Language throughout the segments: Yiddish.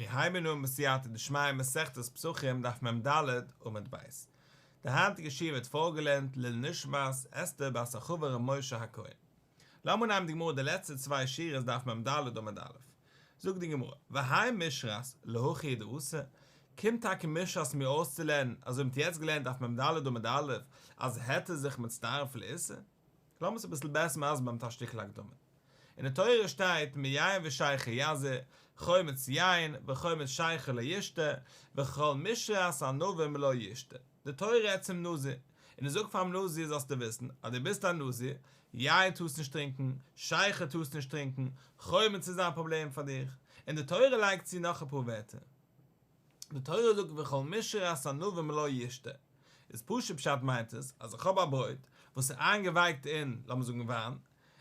מיר הייבן אן בסייעתא דשמיא מסכת פסחים דף מ ד עמוד ב'. די היינטיגע שיעור ווערט פארגעלערנט לעילוי נשמת אסתר בת החבר ר' משה הכהן. לאמיר נעמען די גמרא די לעצטע צוויי שורות דף מ ד עמוד א'. זאגט די גמרא, והאי משרת להכי דאתא, קומט טאקע משרת מיר אויסצולערנען אזוי מ'האט יעצט געלערנט דף מ ד עמוד א' אז היתר זיך מצטרף לאיסור? לאמיר עס אביסל בעסער מסביר זיין מיט א שטיקל הקדמה. אין די תורה שטייט מיין ושכר יזיר, חומץ יין וחומץ שכר לא ישתה, וכל משרת ענבים לא ישתה. די תורה רעדט צום נזיר, און ער זאגט פאר'ן נזיר זאלסטו וויסן אז דו ביסט א נזיר, יין טארסט נישט טרינקען, שכר טארסט נישט טרינקען, חומץ איז א פראבלעם פאר דיך, און די תורה לייגט צו נאך אפאר ווערטער. די תורה זאגט וכל משרת ענבים לא ישתה, איז פשוט פשט מיינט עס אז איך האב א ברויט וואס איז איינגעווייקט אין, לאמיר זאגן וויין,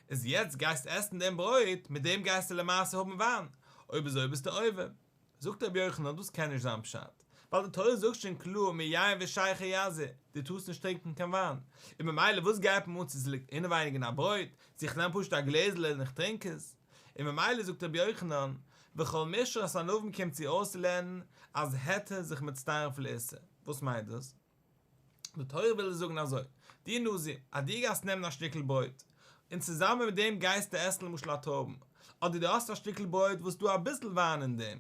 איז יעצט גייסט עסן דעם ברויט, מיט דעם גייסטו למעשה האבן וויין, אויב אזוי ביסטו עובר. זאגט רבי יוחנן דאס קען נישט זיין פשט, ווייל די תורה זאגט שוין קלאר מיין ושכר יזיר, דו טארסט נישט טרינקען קיין וויין, און ממילא וואס גייט מיר אן צו ס'ליגט אינעווייניג אין א ברויט, צו איך נעם פשוט א גלעזל און איך טרינק עס. און ממילא זאגט רבי יוחנן, וכל משרת ענבים קומט צו אויסלערנען אז היתר זיך מצטרף לאיסור. וואס מיינט דאס? די תורה וויל זאגן אזוי, דו נזיר, אז דו גייסט נעמען א שטיקל ברויט, און צוזאמען מיט דעם גייסטו עסן למשל א טרויבן, אדער דו האסט א שטיקל ברויט וואס דא אביסל וויין אין דעם,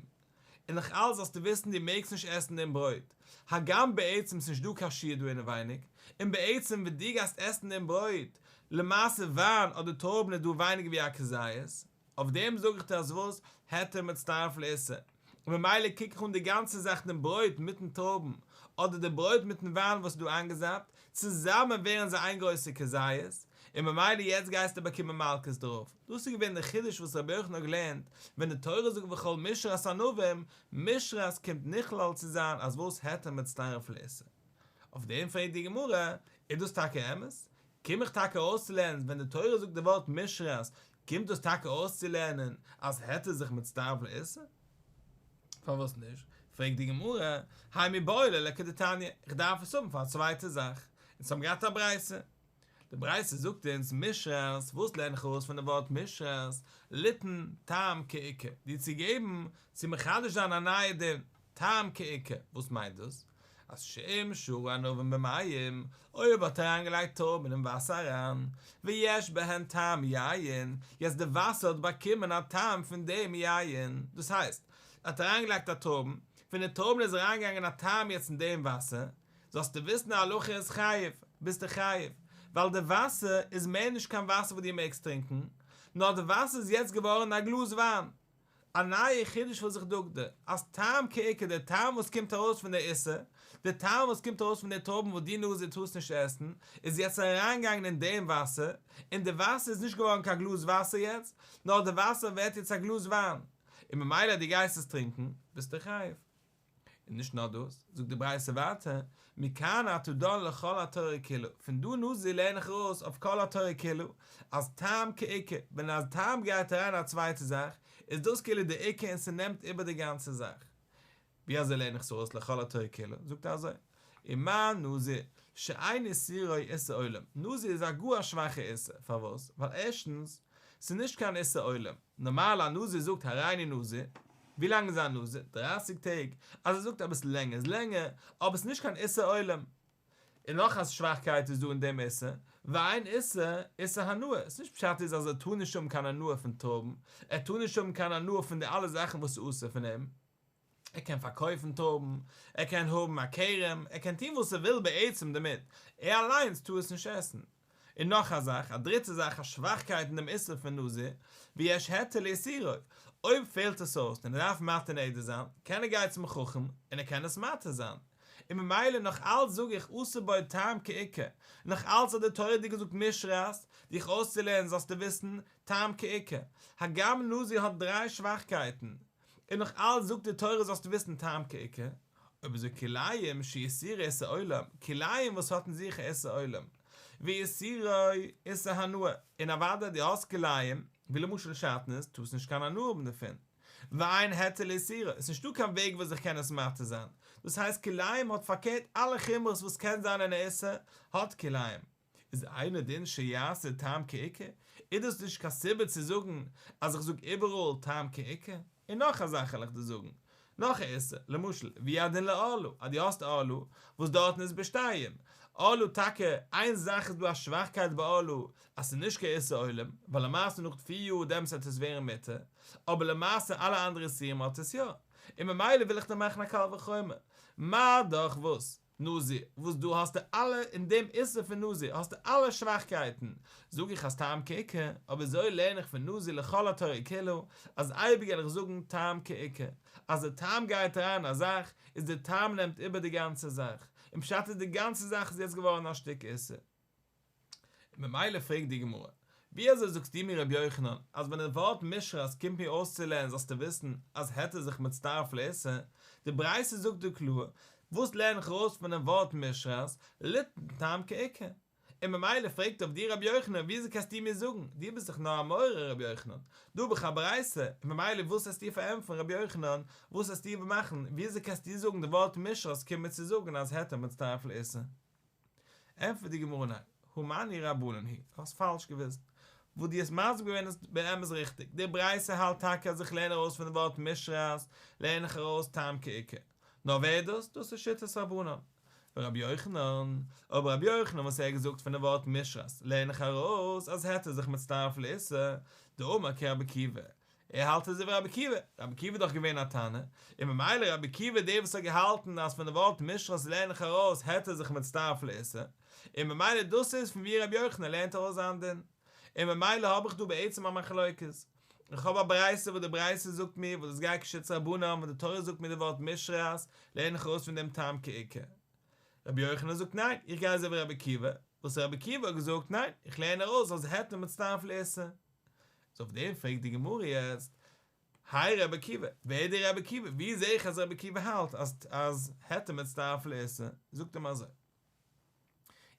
און נאך אלס זאלסטו וויסן דו מעגסט נישט עסן דעם ברויט, הגם בעצם ס'נישט דא קיין שיעור דא אינעווייניג, און בעצם ווען דו גייסט עסן דעם ברויט, למעשה וויין אדער טרויבן איז דא ווייניגער ווי א כזית, אויף דעם זאג איך דיר אז וואס? היתר מצטרף לאיסור. און ממילא קוק איך אן די גאנצע זאך דעם ברויט מיטן טרויבן, אדער די ברויט מיטן וויין וואס איז דא איינגעזאפט, צוזאמען ווערן זיי איין גרויסע כזית, און ממילא יעצט גייסטו באקומען מלקות דערויף. דאס איז געווען די חידוש וואס רבי יוחנן האט געלערנט, ווען די תורה זאגט וכל משרת ענבים, משרת קומט נכלל צו זיין אז וואס היתר מצטרף לאיסור. אויף דעם פרעגט די גמרא, איז דאס טאקע אמת? קום איך טאקע אויסצולערנען ווען די תורה זאגט די ווארט משרת, קומט דאס טאקע אויסצולערנען אז היתר זיך מצטרף לאיסור? פארוואס נישט? פרעגט די גמרא, האי מיבעי ליה לכדתניא, איך דארף עס האבן פאר א צווייטע זאך, אונז האבן געהאט א ברייתא, די ברייתא זאגט אונז משרת, וואס לערן איך ארויס פון די ווארט משרת? ליתן טעם כעיקר, דיר צו געבן, צו מחדש זיין א נייע דין, טעם כעיקר, וואס מיינט דאס? אז שאם שרו ענבים במים, אויב האט ער אריינגעלייגט טרויבן אין וואסער אריין, ויש בהן טעם יין, יעצט די וואסער האט באקומען א טעם פון דעם יין, דאס הייסט, ער האט אריינגעלייגט א טרויבן, פון די טרויבן איז אריינגעגאנגען א טעם יעצט אין דעם וואסער, זאלסטו וויסן א הלכה איז חייב, ביסטו חייב, ווייל די וואסער איז מער נישט קיין וואסער וואס דו מעגסט טרינקען, נאר די וואסער איז יעצט געווארן א גלאז וויין. א נייע חידוש וואס איך זאג דיר, אז טעם כעיקר די טעם וואס קומט ארויס פון די איסור, די טעם וואס קומט ארויס פון די טרויבן וואס דו נזיר טארסט נישט עסן, איז יעצט אריינגעגאנגען אין דעם וואסער, און די וואסער איז נישט געווארן קיין גלאז וואסער יעצט, נאר די וואסער ווערט יעצט א גלאז וויין, און ממילא דו גייסט עס טרינקען, ביסטו חייב. און נישט נאר דאס, זאגט די ברייתא ווייטער, מכאן אתה דן לכל התורה כולה, פון דא נזיר לערן איך ארויס אויף כל התורה כולה, אז טעם כעיקר, ווען א טעם גייט אריין אין א צווייטע זאך, איז דאס כאילו די עיקר און ס'נעמט איבער די גאנצע זאך. ווי אזוי לערן איך עס ארויס לכל התורה כולה? זאגט ער אזוי, ומה נזיר, שאין איסורו איסור עולם, נזיר איז א גאר א שוואכע איסור, פארוואס? ווייל ערשטנס, ס'איז נישט קיין איסור עולם, נארמאל א נזיר זאגט הריני נזיר, ווי לאנג איז א נזיר? דרייסיג טעג, אז ער זאגט אביסל לענגער איז לענגער, אבער ס'איז נישט קיין איסור עולם. און נאך א שוואכקייט איז דא אין דעם איסור, ואין איסור, איסור הנאה, ס'איז נישט פשט איז אז ער טאר נישט האבן קיין הנאה פון טרויבן, ער טאר נישט האבן קיין הנאה פון די אלע זאכן וואס איז אסור פון אים, ער קען פארקויפן טרויבן, ער קען האבן א כרם, ער קען טון וואס ער וויל בעצם דערמיט, ער אליינס טאר עס נישט עסן. און נאך א זאך, א דריטע זאך, א שוואכקייט אין דעם איסור פון נזיר, ויש היתר לאיסורו, אויב פעלט עס אויס און ער דארף מתיר נדר זיין, קען ער גיין צום חכם און ער קען עס מתיר זיין. און ממילא נאך אלץ זאג איך עשה בו טעם כעיקר, נאך אלץ האט די תורה דיר געזאגט משרת, דיך אויסצולערנען זאלסטו וויסן, טעם כעיקר, הגם נזיר האט דריי שוואכקייטן, און נאך אלץ זאגט די תורה זאלסטו וויסן טעם כעיקר, אויב אזוי כלאים שאיסורו איסור עולם, כלאים וואס האט אין זיך א איסור עולם, ואיסורו איסור הנאה, און אוודאי דו האסט כלאים, ווי למשל שעטנז, טארסט נישט קיין הנאה האבן דערפון, ואין היתר לאיסורו, עס איז נישטא קיין וועג וואס איך קען עס מתיר זיין, דאס הייסט כלאים האט פארקערט אלע חומרות וואס קען זיין אין א איסור, האט כלאים. איז אינו דין שיעשה טעם כעיקר? איז דאס נישט קיין סיבה צו זאגן אז איך זאג איבעראל טעם כעיקר? און נאך א זאך וועל איך דיר זאגן. נאך א איסור, למשל, והוא הדין לערלה, אז דו האסט ערלה, וואס דארטן איז בשתיים, ערלה טאקע, איין זאך איז דא א שוואכקייט ביי ערלה, אז ס'איז נישט קיין איסור עולם, ווייל למעשה נאך פיר יאר דעמאלטס וועט עס ווערן מותר, אבער למעשה אלע אנדערע איסורים האט עס יא, און ממילא וויל איך דיר מאכן א קל וחומר, מה דאך וואס? נזיר, וואס דא האסטו אלע, אין דעם איסור פון נזיר האסטו אלע שוואכקייטן, זאג איך אז טעם כעיקר, אבער אזוי לערן איך פון נזיר לכל התורה כולה, אז אייביג וועל איך זאגן טעם כעיקר, אז די טעם גייט אריין אין א זאך, איז די טעם נעמט איבער די גאנצע זאך, און פשט איז די גאנצע זאך איז יעצט געווארן א שטיק איסור. און ממילא פרעגט די גמרא, ווי אזוי זאגסטו מיר רבי יוחנן, אז ווען די ווארט משרת קומט מיר אויסצולערנען זאלסטו וויסן אז היתר זיך מצטרף לאיסור, די ברייתא זאגט דא קלאר, וואס לערן איך ארויס פונעם ווארט משרת, ליתן טעם כעיקר. און ממילא פרעגט אויף דיר רבי יוחנן, ווי אזוי קענסטו מיר זאגן, דו ביסט דאך נאר א אמורא רבי יוחנן, דא האב איך א ברייתא, און ממילא וואס וועסטו פארענטפערן רבי יוחנן, וואס וועסטו מאכן, ווי אזוי קענסטו זאגן די ווארט משרת קומט מיר צו זאגן אז היתר מצטרף לאיסור. ענטפערט די גמרא ניין, הא מני רבנן היא, דו האסט פאלש געוואוסט. וואס דו האסט מסביר געווען איז באמת ריכטיג, די ברייתא האלט טאקע אז איך לערן ארויס פון די ווארט משרת לערן איך ארויס טעם כעיקר, נאר ווער איז דאס? דאס איז שיטת רבנן. ורבי יוחנן, אבער רבי יוחנן וואס ער האט געזאגט פון די ווארט משרת לערן איך ארויס אז היתר זיך מצטרף לאיסור, דאמר כרבי עקיבא, ער האלט אזוי ווי רבי עקיבא, רבי עקיבא איז דאך געווען א תנא, און ממילא רבי עקיבא דער וואס האט געהאלטן אז פון די ווארט משרת לערן איך ארויס היתר זיך מצטרף לאיסור, און ממילא דאס איז פון ווי רבי יוחנן לערנט ארויס זיין דין, און ממילא האב איך דא בעצם א מחלוקת, איך האב א ברייתא וואס די ברייתא זאגט מיר וואס דאס גייט כשיטת רבנן וואס די תורה זאגט מיר די ווארט משרת לערן איך ארויס פון דעם טעם כעיקר. רבי יוחנן זאגט ניין, איך גיי אזוי ווי רבי עקיבא, וואס רבי עקיבא האט געזאגט ניין, איך לערן ארויס אז היתר מצטרף לאיסור. איז אויף דעם פרעגט די גמרא יעצט, הי רבי עקיבא, ווער איז דער רבי עקיבא, ווי זעה איך אז רבי עקיבא האלט אז אז היתר מצטרף לאיסור, זאגט אים אזוי,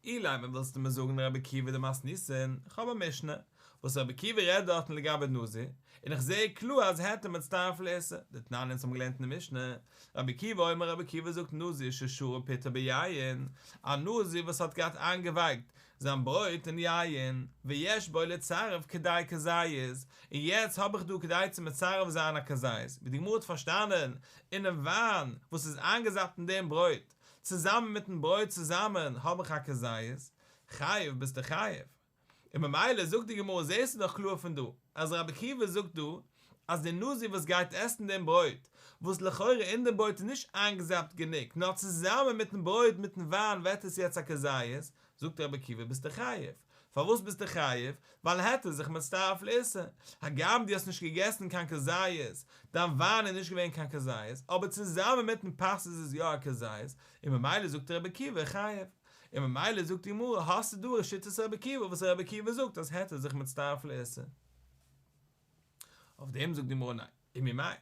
אילימא ווילסטו מיר זאגן רבי עקיבא דמתניתין, איך האב א משנה וואס רבי עקיבא רעדט דארטן לגבי נזיר, און איך זעה קלאר אז היתר מצטרף לאיסור, דתנן אונז האבן געלערנט אין די משנה, רבי עקיבא אומר רבי עקיבא זאגט נזיר ששרה פתו ביין, א נזיר וואס האט געהאט איינגעווייקט זיין ברויט אין יין, ויש בו לצרף כדי כזית, און יעצט האב איך דא כדי צו מצרף זיין א כזית, ווי די גמרא האט פארשטאנען, אינעם וויין וואס איז איינגעזאפט אין דעם ברויט, צוזאמען מיטן ברויט צוזאמען האב איך א כזית, חייב ביסטו חייב. און ממילא זאגט די גמרא זעסטו דאך קלאר פון דא אז רבי עקיבא זאגט דא אז דער נזיר וואס גייט עסן דעם ברויט, וואס לכאורה אין דעם ברויט איז נישט איינגעזאפט גענוג, נאר צוזאמען מיטן ברויט מיטן וויין ווערט עס יעצט א כזית, זאגט רבי עקיבא ביסטו חייב. פארוואס ביסטו חייב? ווייל היתר זיך מצטרף לאיסור. הגם דו האסט נישט געגעסן קיין כזית, דיין וויין איז נישט געווען קיין כזית, אבער צוזאמען מיטן פת איז עס יא א כזית, און ממילא זאגט רבי עקיבא חייב. און ממילא זאגט די גמרא האסטו דא א שיטת רבי עקיבא וואס רבי עקיבא זאגט אז היתר זיך מצטרף לאיסור. אויף דעם זאגט די גמרא ניין, וממאי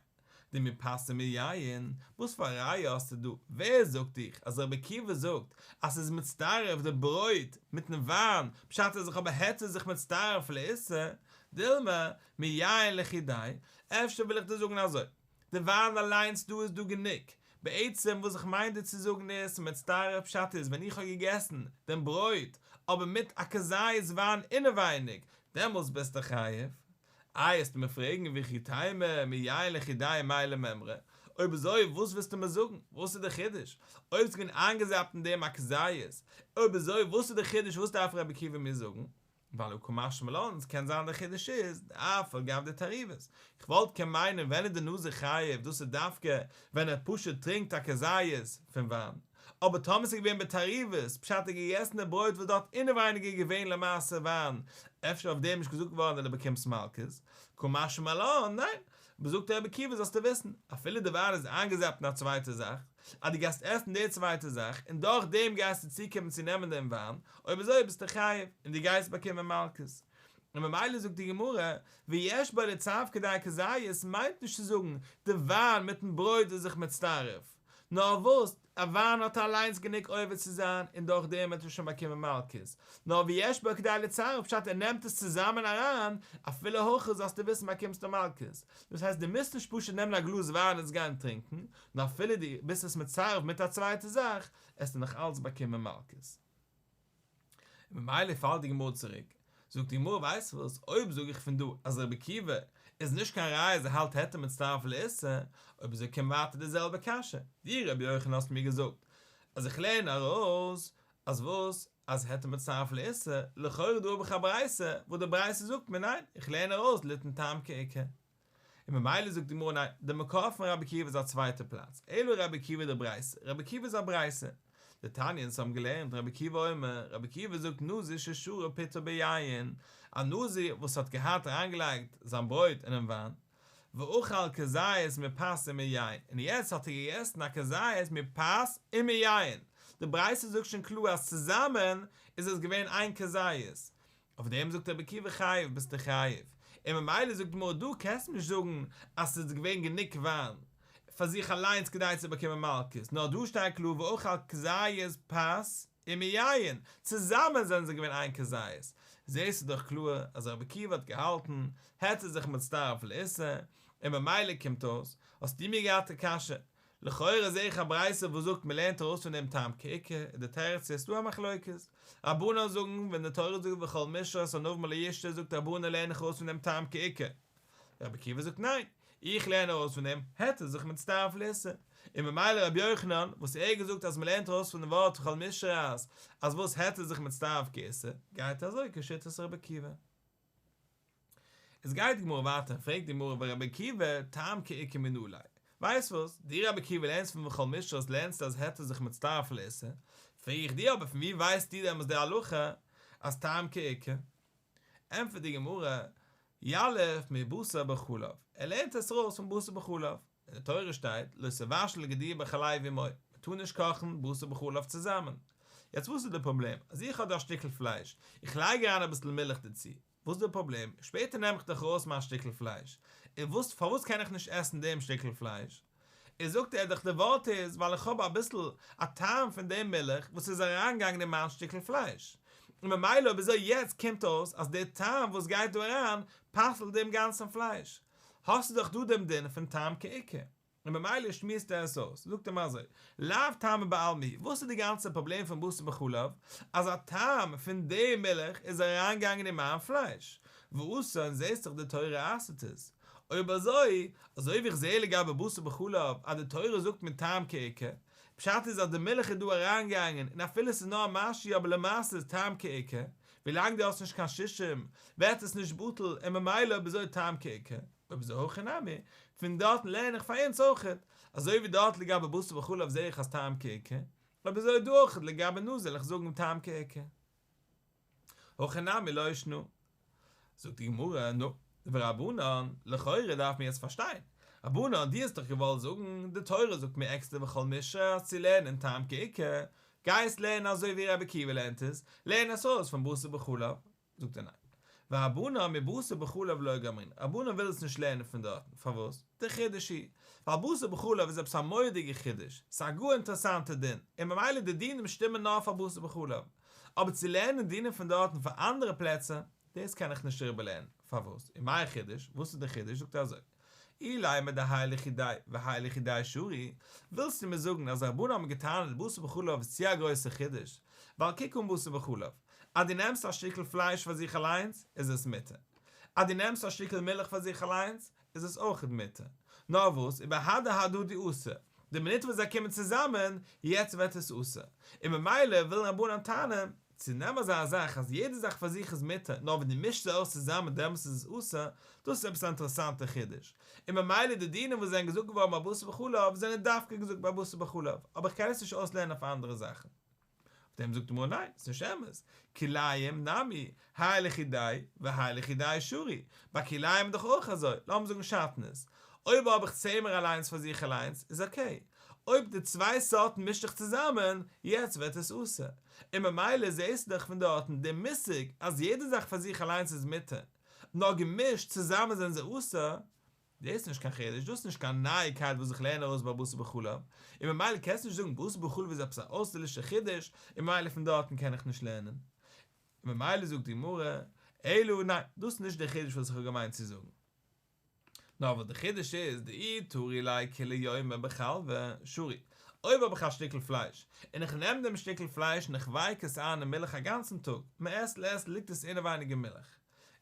דמפת ומיין, וואס פאר א ראיה האסטו דא, ווער זאגט דיך אז רבי עקיבא זאגט אז ס'איז מצטרף די ברויט מיטן וויין, פשט איז איך האב א היתר זיך מצטרף לאיסור, דילמא מיין לחודיה, אפשר וויל איך דיר זאגן אזוי, די וויין אליינס דא איז דא גענוג, בעצם וואס איך מיין דיר צו זאגן איז, מצטרף פשט איז ווען איך האב געגעסן דעם ברויט אבער מיט א כזית וויין אינעווייניג, דעמאלטס ביסטו חייב. איי עסטו מיר פרעגן וכי תימא מיין לחודיה מאי למימרא, אויב אזוי וואס ווילסטו מיר זאגן, וואס איז די חידוש, אויב ס'איז געווען איינגעזאפט אין דעם א כזית, אויב אזוי וואס איז די חידוש וואס דארף רבי עקיבא מיר זאגן, ווייל הא קא משמע לן, ס'קען זיין די חידוש איז, דאף על גב דתערובת. כ'וואלט קען מיינען ווען איז די נזיר חייב, דאס איז דווקא ווען ער פשוט טרינקט א כזית פון וויין. אבער טאמער ס'איז געווען בתערובת, פשט ער האט געגעסן די ברויט וואס דארט אינעווייניג איז געווען למעשה וויין, אפשר אויף דעם נישט געזאגט געווארן אז דו באקומסט מלקות. קא משמע לן, ניין. זאגט רבי עקיבא זאלסטו וויסן, אפילו די וויין איז איינגעזאפט אין א צווייטע זאך, אז דו גייסט עסן די צווייטע זאך, און דורך דעם גייסטו צוקומען צו נעמען דעם וויין, אויב אזוי ביסטו חייב, און דו גייסט באקומען מלקות. און ממילא זאגט די גמרא, ויש בו לצרף כדי כזית מיינט נישט צו זאגן, די וויין מיטן ברויט איז זיך מצטרף, נאר וואס, א וויין האט אליינס גענוג עובר צו זיין און דורך דעם וועט ער שוין באקומען מלקות, נאר ויש בו כדי לצרף פשט ער נעמט עס צוזאמען אריין, אפילו הכי זאלסטו וויסן באקומסטו מלקות, דאס הייסט דו מוזט נישט פשוט נעמען א גלאז וויין און עס גיין טרינקען, נאר אפילו דו ביסט עס מצרף מיט א צווייטע זאך, עסטו נאך אלץ באקומען מלקות. און ממילא פאלט די גמרא צוריק, זאגט די גמרא ווייסט וואס, אויב זאג איך פון דא אז רבי עקיבא איז נישט קיין ראיה אז ער האלט היתר מצטרף לאיסור, אויב אזוי קומט ווייטער די זעלבע קשיא, דו רבי יוחנן האסט מיר געזאגט אז איך לערן ארויס אז וואס? אז היתר מצטרף לאיסור, לכאורה דא האב איך א ברייתא וואס די ברייתא זאגט מיר ניין, איך לערן ארויס ליתן טעם כעיקר. און ממילא זאגט די גמרא ניין, די מקור פון רבי עקיבא איז א צווייטע פלאץ, אלא רבי עקיבא דברייתא, רבי עקיבא איז א ברייתא. דתניא אונז האבן געלערנט רבי עקיבא אומר, רבי עקיבא זאגט נזיר ששרה פתו ביין, א נזיר וואס האט געהאט אריינגעלייגט זיין ברויט אינעם וויין, ואכל כזית מפת ומיין, און יעצט האט ער געגעסן א כזית מפת ומיין, די ברייתא זאגט שוין קלאר אז צוזאמען איז עס געווען איין כזית, אויף דעם זאגט רבי עקיבא חייב ביסטו חייב, און ממילא זאגט די גמרא דא קענסטו נישט זאגן אז ס'איז געווען גענוג וויין פאר זיך אליינס כדי צו באקומען מלקות, נאר דא שטייט קלאר ואכל כזית פת ומיין, צוזאמען זענען זיי געווען איין כזית, זעסטו דאך קלאר אז רבי עקיבא האט געהאלטן היתר איז זיך מצטרף לאיסור, און ממילא קומט אויס, האסטו מיר געהאט א קשיא, לכאורה זעה איך א ברייתא וואס זאגט מ'לערנט ארויס פון דעם טעם כעיקר, און די תירוץ איז ס'דא א מחלוקת. רבנן זאגן ווען די תורה זאגט וכל משרת ענבים לא ישתה זאגט רבנן לערן איך ארויס פון דעם טעם כעיקר. רבי עקיבא זאגט ניין, איך לערן ארויס פון דעם היתר זיך מצטרף לאיסור. און ממילא רבי יוחנן וואס ער האט געזאגט אז מ'לערנט ארויס פון דעם ווארט וכל משרת אז וואס היתר זיך מצטרף כאיסור, גייט אזוי כשיטת רבי עקיבא. איז גייט די גמרא ווייטער און פרעגט די גמרא ורבי עקיבא טעם כעיקר מנא ליה, ווייסט וואס, דו רבי עקיבא לערנסט פון וכל משרת לערנסטו אז היתר זיך מצטרף לאיסור, פרעג איך דיר אבער פון ווי ווייסטו דעמאלס די הלכה אז טעם כעיקר? ענטפערט די גמרא, יליף מבשר בחלב, ער לערנט עס ארויס פון בשר בחלב, אין די תורה שטייט לא תבשל גדי בחלב אמו, מען טאר נישט קאכן בשר בחלב צוזאמען, יעצט וואס איז די פראבלעם אז איך האב דא א שטיקל פלייש, איך לייג אריין אביסל מילך דערצו, וואס איז די פראבלעם? שפעטער נעם איך דאך ארויס מיין שטיקל פלייש, און וואס פארוואס קען איך נישט עסן דעם שטיקל פלייש? איז זאגט ער דאך די ווארט איז ווייל איך האב אביסל א טעם פון דעם מילך וואס איז אריינגעגאנגען אין מיין שטיקל פלייש, און ממילא אויב אזוי יעצט קומט אויס אז דער טעם וואס גייט דא אריין פסל'ט דעם גאנצן פלייש, האסטו דאך דא דעם דין פון טעם כעיקר. און ממילא שמועסט ער עס אויס, זאגט אים אזוי, לאו טעמא בעלמא הוא, וואס איז די גאנצע פראבלעם פון בשר בחלב, אז א טעם פון די מילך איז אריינגעגאנגען אין מיין פלייש, ואסור און זעסט דאך די תורה אסר'ט עס, אויב אזוי, אזוי ווי איך זעה לגבי בשר בחלב אז די תורה זאגט מיר טעם כעיקר, פשט איז אז די מילך איז דא אריינגעגאנגען און אפילו עס איז נאר א משהו אבער למעשה איז טעם כעיקר, ווילאנג דו האסט נישט קיין שישים ווערט עס נישט בטל און ממילא אויב אזוי טעם כעיקר. אויב אזוי הכא נמי, פון דארטן לערן איך פאר אונז אויכעט, אזוי ווי דארט לגבי בשר בחלב זעה איך אז טעם כעיקר, אויב אזוי דא אויכעט לגבי נזיר זאל איך זאגן טעם כעיקר. הכא נמי לא שנא. זאגט די גמרא, נו, ורבנן, לכאורה דארף מען יעצט פארשטיין, רבנן דו האסט דאך געוואלט זאגן, די תורה זאגט מיר עקסטער וכל משרת צו לערנען טעם כעיקר, גייסט לערנען אזוי ווי רבי עקיבא לערנט עס, לערן עס אויס פון בשר בחלב. זאגט ער ניין. ורבנן מבשר בחלב לא גמרינן, רבנן וויל עס נישט לערנען פון דארטן, פארוואס? דחידוש הוא, ווייל בשר בחלב איז עפעס א מורא'דיגע חידוש, ס'איז א גאר אינטערעסאנטע דין, און ממילא די דינים שטימען נאר פאר בשר בחלב, אבער צו לערנען דינים פון דארטן פאר אנדערע פלעצער, דאס קען איך נישט איבערלערנען, פארוואס? ומאי חידוש, וואס איז די חידוש? זאגט ער אזוי. אילימא דהאי לחודיה והאי לחודיה שרי, ווילסטו מיר זאגן אז רבנן האבן געטענה'ט בשר בחלב איז צו א גרויסע חידוש, ווייל קוק אן בשר בחלב, אז דו נעמסט א שטיקל פלייש פאר זיך אליינס איז עס מותר, אז דו נעמסט א שטיקל מילך פאר זיך אליינס איז עס אויכעט מותר, נאר וואס ובהדי הדדי אסור, די מינוט וואס זיי קומען צוזאמען, יעצט ווערט עס אסור, און ממילא ווילן רבנן טענה'ן, צו נעמען אזא זאך אז יעדע זאך פאר זיך איז מותר נאר ווען דו מישט זיי אויס צוזאמען דעמאלטס איז עס אסור, דאס איז עפעס א אינטערעסאנטע חידוש, און ממילא די דינים וואס זענען געזאגט געווארן ביי בשר בחלב זענען דווקא געזאגט ביי בשר בחלב, אבער איך קען עס נישט אויסלערנען אויף אנדערע זאכן. אויף דעם זאגט די גמרא ניין, ס'איז נישט אמת, כלאים נמי, האי לחודיה והאי לחודיה שרי, ביי כלאים איז דאך אויך אזוי, לאמיר זאגן שעטנז, אויב האב איך צמר אליינס פאר זיך אליינס איז okay, אויב די צוויי סארטן מישט זיך צוזאמען, יעצט ווערט עס אסור. און ממילא זעסטו דאך פון דארטן די מושג אז יעדע זאך פאר זיך אליינס איז מותר, נאר געמישט צוזאמען זענען זיי אסור, דאס איז נישט קיין חידוש, דאס איז נישט קיין נייעקייט וואס איך לערן ארויס ביי בשר בחלב, און ממילא קענסטו נישט זאגן בשר בחלב איז עפעס א אויסטערלישע חידוש, און ממילא פון דארטן קען איך נישט לערנען. און ממילא זאגט די גמרא, אלא ניין, דאס איז נישט דער חידוש וואס איך האב געמיינט צו זאגן. נאר וואס די חידוש איז, דאי תרי ליה כולי יומא בחלבא, שרי, אויב האב איך א שטיקל פלייש, און איך נעם דעם שטיקל פלייש און איך ווייק עס איין אין מילך א גאנצן טאג, מעת לעת ליגט עס אינעווייניג אין מילך,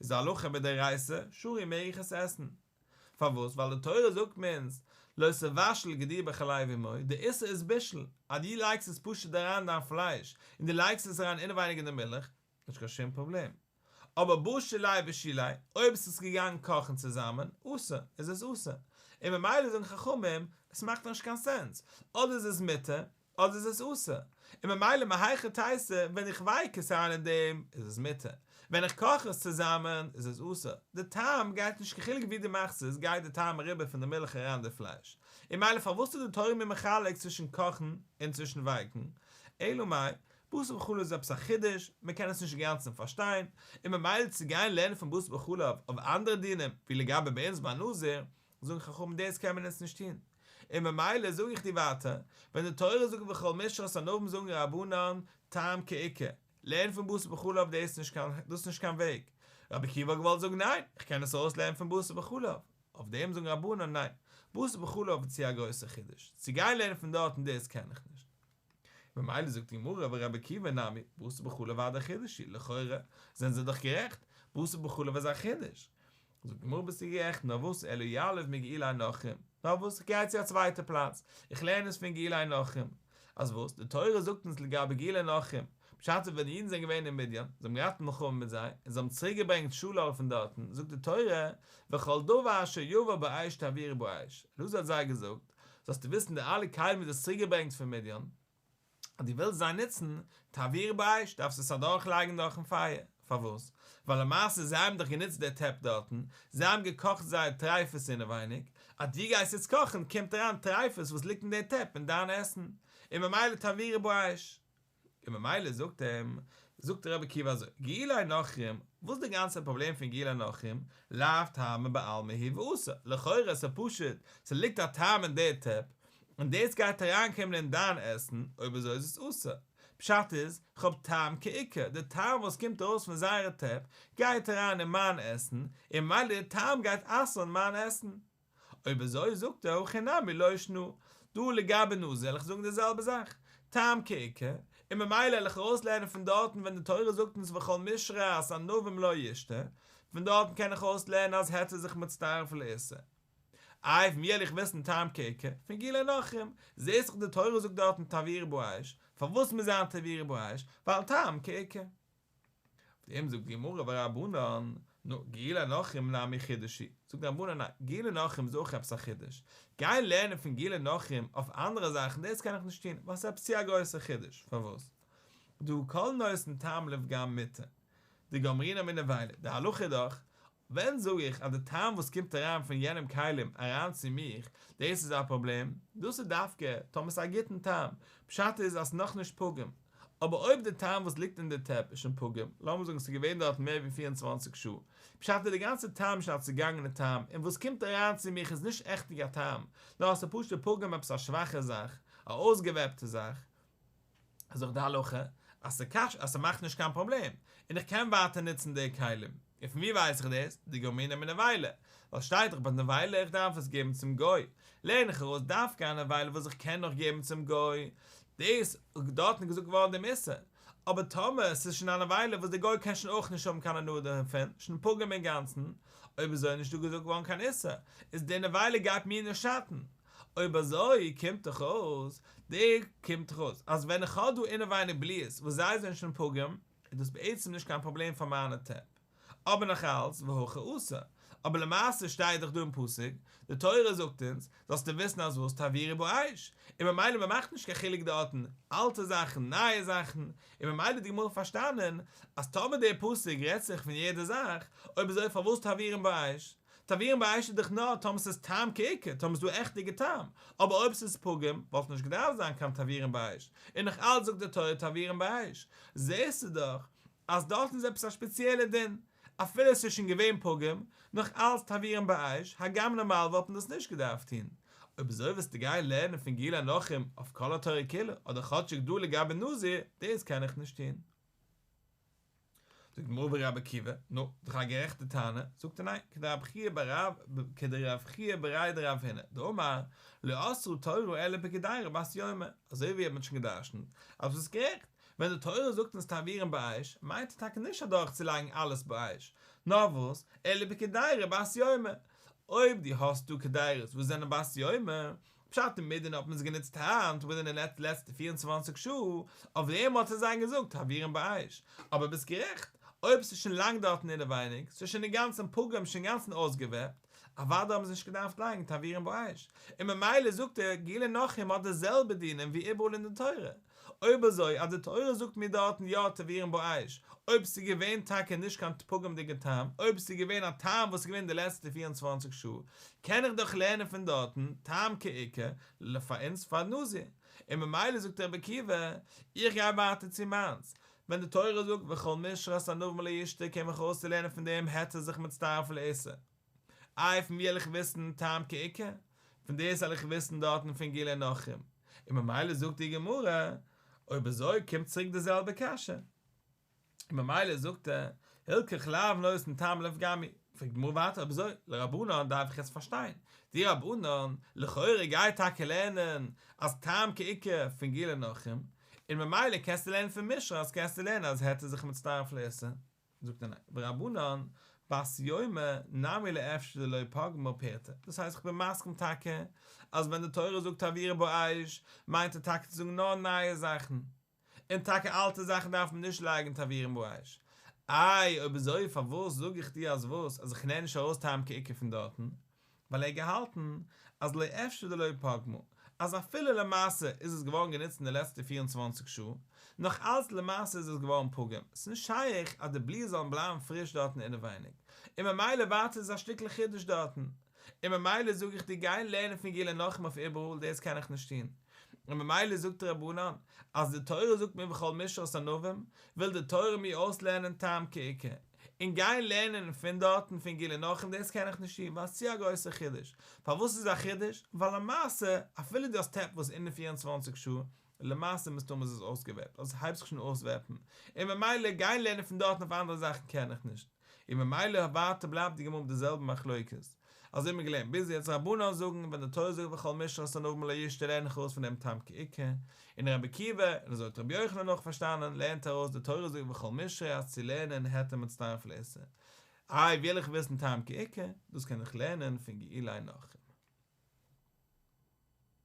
איז די הלכה מדאורייתא, שרי מעג איך עס עסן. פארוואס? ווייל די תורה זאגט מיר אונז לא תבשל גדי בחלב אמו, די איסור איז בישול, אז דו לייגסט עס פשוט אריין אין דיין פלייש, און דו לייגסט עס אריין אינעווייניג אין די מילך, נישט קיין שום פראבלעם. אבער בשיל ליה בשוליה, אויב עס איז געגאנגען קאכן צוזאמען, אסור, איז עס אסור. און ממילא זאגן חכמים, עס מאכט נישט קיין sense, אדער איז עס מותר, אדער איז עס אסור, און ממילא מהיכא תיתי, ווען איך ווייק עס איין אין דעם, איז עס מותר, ווען איך קאך עס צוזאמען, איז עס אסור, די טעם גייט נישט קיין חילוק ווי דו מאכסט עס, גייט די טעם אריבער פון די מילך אריין אין די פלייש, און ממילא פארוואס איז די תורה מיר מחלק צווישן קאכן און צווישן ווייקן, אלא מאי, בשר בחלב איז עפעס א חידוש, מען קען עס נישט אינגאנצן פארשטיין, און ממילא צו גיין לערנען פון בשר בחלב אויף אנדערע דינים, ווי לגבי ביי אונז ביי נזיר, זאגן חכמים דאס קען מען אונז נישט טון. און ממילא זאג איך דיר ווייטער, ווען די תורה זאגט וכל משרת ענבים זאגן רבנן טעם כעיקר, לערן פון בשר בחלב דאס איז נישט קיין דאס איז נישט קיין וועג. רבי עקיבא האט געוואלט זאגן ניין, איך קען עס ארויסלערנען פון בשר בחלב. אויף דעם זאגן רבנן ניין, בשר בחלב איז צו א גרויסע חידוש, צו גיין לערנען פון דארטן דאס קען איך נישט. ממילא זאגט די גמרא ורבי עקיבא נמי, בשר בחלב ודאי חידוש הוא, לכאורה זענען זיי דאך גערעכט, בשר בחלב איז א חידוש. זאגט די גמרא ביסטו גערעכט, נאר וואס אלא יליף מגיעולי נכרים, נאר וואס איך גיי צו א צווייטע פלאץ, איך לערן עס פון גיעולי נכרים, אז וואס, די תורה זאגט אונז לגבי גיעולי נכרים, בשעת ווען די אידן זענען געווען אין מדין, זיי האבן געהאט מלחמה מיט זיי, און זיי האבן צוריק געברענגט שלל פון דארטן, זאגט די תורה, וכל דבר אשר יבא באש תעבירו באש, אלעזר האט זיי געזאגט, זאלסטו וויסן די אלע כלים וואס דו האסט צוריק געברענגט פון מדין, אז דו ווילסט זיי נוצן, תעבירו באש, דארפסטו עס אדורך לייגן דורכן פייער, פארוואס? ווייל למעשה זיי האבן דאך גענוצט די טעפ דארטן, זיי האבן געקאכט זייער טרייפות אינעווייניג, אז דו גייסט יעצט קאכן קומט אריין טרייפות וואס ליגט אין די טעפ אין דיין עסן, און ממילא תעבירו באש. און ממילא זאגט אים, זאגט רבי עקיבא אזוי, גיעולי נכרים, וואס איז די גאנצע פראבלעם פון גיעולי נכרים, לאו טעמא בעלמא הוא ואסור, לכאורה איז עס פשוט, ס'ליגט א טעם אין די טעפ, און דאס גייט אריינקומען אין דיין עסן, אויב אזוי איז עס אסור. פשט איז, כ'האב טעם כעיקר, די טעם וואס קומט ארויס פון זייערע טעפ, גייט אריין אין מיין עסן, און ממילא די טעם גייט אסר'ן מיין עסן. אויב אזוי זאגט ער הכא נמי לא שנא, דא לגבי נזיר וועל איך זאגן די זעלבע זאך, טעם כעיקר, און ממילא וועל איך ארויסלערנען פון דארטן ווען די תורה זאגט אונז וכל משרת ענבים לא ישתה, פון דארטן קען איך ארויסלערנען אז היתר איז זיך מצטרף לאיסור. איי פון ווי וועל איך וויסן טעם כעיקר? פון גיעולי נכרים, זעסט דאך די תורה זאגט דארטן תעבירו באש, פארוואס מוז זיין תעבירו באש? ווייל טעם כעיקר. אויף דעם זאגט די גמרא ורבנן, נו, גיעולי נכרים נמי חידוש הוא, זאגט די רבנן ניין, גיעולי נכרים איז אויך עפעס א חידוש, גיין לערנען פון גיעולי נכרים אויף אנדערע זאכן דאס קען איך נישט טון, ווייל ס'איז עפעס צו א גרויסע חידוש, פארוואס? דהא כל נותן טעם לפגם מותר, דגמרינן מנבילה, די הלכה איז דאך, ווען זאג איך אז די טעם וואס קומט אריין פון יענעם כלים אריין צו מיך, דאס איז א פראבלעם, דאס איז דווקא טאמער ס'איז א גוטן טעם, פשט איז אז ס'איז נאכנישט פגום, אבער אויב די טעם וואס ליגט אין די טעפ איז שוין פגום, לאמיר זאגן ס'איז געווען דארט מער ווי 24 שעה, פשט איז די גאנצע טעם איז שוין א צוגאנגענע טעם, און וואס קומט אריין צו מיך איז נישט עכטיג א טעם, נאר עס איז פשוט פגום עפעס א שוואכע זאך, א אויסגעוועפטע זאך, איז דאך די הלכה אז ס'קש אז ס'מאכט נישט קיין פראבלעם, און איך קען ווייטער נוצן די כלים. און פון ווי ווייס איך דאס? דגמרינן מנבילה. ווייל שטייט דאך ביי נבילה איך דארף עס געבן צום גוי. לערן איך ארויס דווקא א נבילה וואס איך קען נאך געבן צום גוי. דאס דארטן איז געזאגט געווארן דעם איסור. אבער טאמער ס'איז שוין א נבילה וואס דער גוי קען שוין אויך נישט האבן קיין הנאה דערפון, שוין פגום אינגאנצן, אויב אזוי איז נישט דא געזאגט געווארן קיין איסור, איז די נבילה גייט מיר נישט שאטן. אויב אזוי קומט דאך אויס, די קומט דאך אויס אז ווען איך האב דא אינעווייניג בליעות וואס זיי זענען שוין פגום, איז דאס בעצם נישט קיין פראבלעם פאר מיינע טעפ. אבער נאך אלץ, והכא אסור. אבער למעשה שטייט דאך דא אין פסוק, די תורה זאגט אונז, זאלסטו וויסן אז וואס תעבירו באש, און ממילא מען מאכט נישט קיין חילוק דארטן, אלטע זאכן, נייע זאכן, און ממילא האט די גמרא פארשטאנען אז טאמער דער פסוק רעדט זיך פון יעדע זאך, אויב אזוי פארוואס תעבירן באש? תעבירן באש איז דאך נאר טאמער ס'איז טעם כעיקר, טאמער ס'איז דא עכטיגע טעם, אבער אויב ס'איז פגום וואלט נישט געדארפט זיין קיין תעבירן באש, און נאך אלץ זאגט די תורה תעבירן באש, זעסטו דאך אז דארטן איז עפעס א שפעציעלע דין, אפילו ס'איז שוין געווען פגום, נאך אלץ תעבירן באש, הגם נארמאל וואלט מען דאס נישט געדארפט טון. אויב אזוי וועסטו גיין לערנען פון גיעולי נכרים אויף כל התורה כולה, אדער כאטשיג דא לגבי נזיר, דאס קען איך נישט טון. זאגט די גמרא ורבי עקיבא, נו, דאך א גערעכטע טענה, זאגט ער ניין, כדרב חייא בר רב, כדרב חייא בריה דרב הונא, דאמר, לא אסרה תורה אלא בקדירה בת יומא, אזוי ווי האט מען שוין געדרשנט, אז ביסט גערעכט, ווען די תורה זאגט אונז תעבירן באש, מיינט ער טאקע נישט אדורכצולייגן אלעס באש, נאר וואס, אלא בקדירה בת יומא. אויב דו האסט דא קדירות וואס זענען בת יומא, פשט אין מדין האט מען עס גענוצט היינט ווידין די לעצטע 24 שעה, אויף דעם האט ער זיי געזאגט תעבירם באש, אבער ביסט גערעכט, אויב ס'איז שוין לאנג דארטן אינעווייניג, ס'איז שוין אינגאנצן פגום שוין אינגאנצן אויסגעוועפט, אוודאי האבן זיי נישט געדארפט לייגן תעבירם באש, און ממילא זאגט ער גיעולי נכרים האט די זעלבע דינים ווי איבעראל אין די תורה, אויב אזוי אז די תורה זאגט מיר דארטן יא תעבירם באש, אויב ס'איז געווען טאקע נישט קיין פגום'דיגע טעם, אויב ס'איז געווען א טעם וואס איז געווען די לעצטע 24 שעה, קען איך דאך לערנען פון דארטן טעם כעיקר פאר אונז פאר נזיר, און ממילא זאגט רבי עקיבא, איך גיי ווייטער צו מיינס, ווען די תורה זאגט וכל משרת ענבים לא ישתה קום איך ארויס צו לערנען פון דעם היתר זיך מצטרף לאיסור. איי פון ווי וועל איך וויסן טעם כעיקר? פון דאס וועל איך וויסן דארטן פון גיעולי נכרים. און ממילא זאגט די גמרא, אויב אזוי קומט צוריק די זעלבע קשיא. און ממילא זאגט ער, הלכך לאו נותן טעם לפגם הוא. פרעגט די גמרא ווייטער אויב אזוי, לרבנן דארף איך יעצט פארשטיין, די רבנן, לכאורה גייט טאקע לערנען אז טעם כעיקר פון גיעולי נכרים, און ממילא קענסטו לערנען פון משרת קענסטו לערנען אז היתר זיך מצטרף לאיסור. זאגט ער ניין, ורבנן, בת יומא נמי לא אפשר דלא פגמה פירתא, דאס הייסט איך בין מסכים טאקע אז ווען די תורה זאגט תעבירו באש מיינט ער טאקע צו זאגן נאר נייע זאכן, און טאקע אלטע זאכן דארף מען נישט לייגן תעבירם באש. איי אויב אזוי פארוואס זאג איך דיר אז וואס אז איך לערן נישט ארויס טעם כעיקר פון דארטן? ווייל ער האט געהאלטן אז לא אפשר דלא פגמה, אז אפילו למעשה איז עס געווארן גענוצט אין די לעצטע 24 שעה, נאך אלץ למעשה איז עס געווארן פגום, ס'איז נישט שייך אז די בליעות זאלן בלייבן פריש דארטן אינעווייניג, און ממילא ווייטער איז א שטיקל חידוש דארטן, און ממילא זאג איך דיר גיין לערנען פון גיעולי נכרים אויף איבעראל דאס קען איך נישט טון, און ממילא זאגט די רבנן אז די תורה זאגט מיר וכל משרת ענבים, וויל די תורה מיר אויסלערנען טעם כעיקר, און גיין לערנען פון דארטן פון גיעולי נכרים דאס קען איך נישט טון ווייל עס איז צו א גרויסע חידוש, פארוואס איז א חידוש? ווייל למעשה אפילו דו האסט טעפ וואס אין די 24 שעה, למעשה מסתמא איז עס אויסגעוועפט, אדער ס'הייבט זיך שוין אויסוועפן, און ממילא גיין לערנען פון דארטן אויף אנדערע זאכן קען איך נישט, און ממילא ווייטער בלייבט די גמרא מיט די זעלבע מחלוקת, אזוי האט מען געלערנט ביז יעצט רבנן זאגן ווען די תורה זאגט וכל משרת ענבים לא ישתה לערן איך ארויס פון דעם טעם כעיקר, און רבי עקיבא, און אזוי האט רבי יוחנן אויך פארשטאנען, לערנט ארויס די תורה זאגט וכל משרת צו לערנען היתר מצטרף לאיסור. איי ווי וועל איך וויסן טעם כעיקר, דאס קען איך לערנען פון גיעולי נכרים.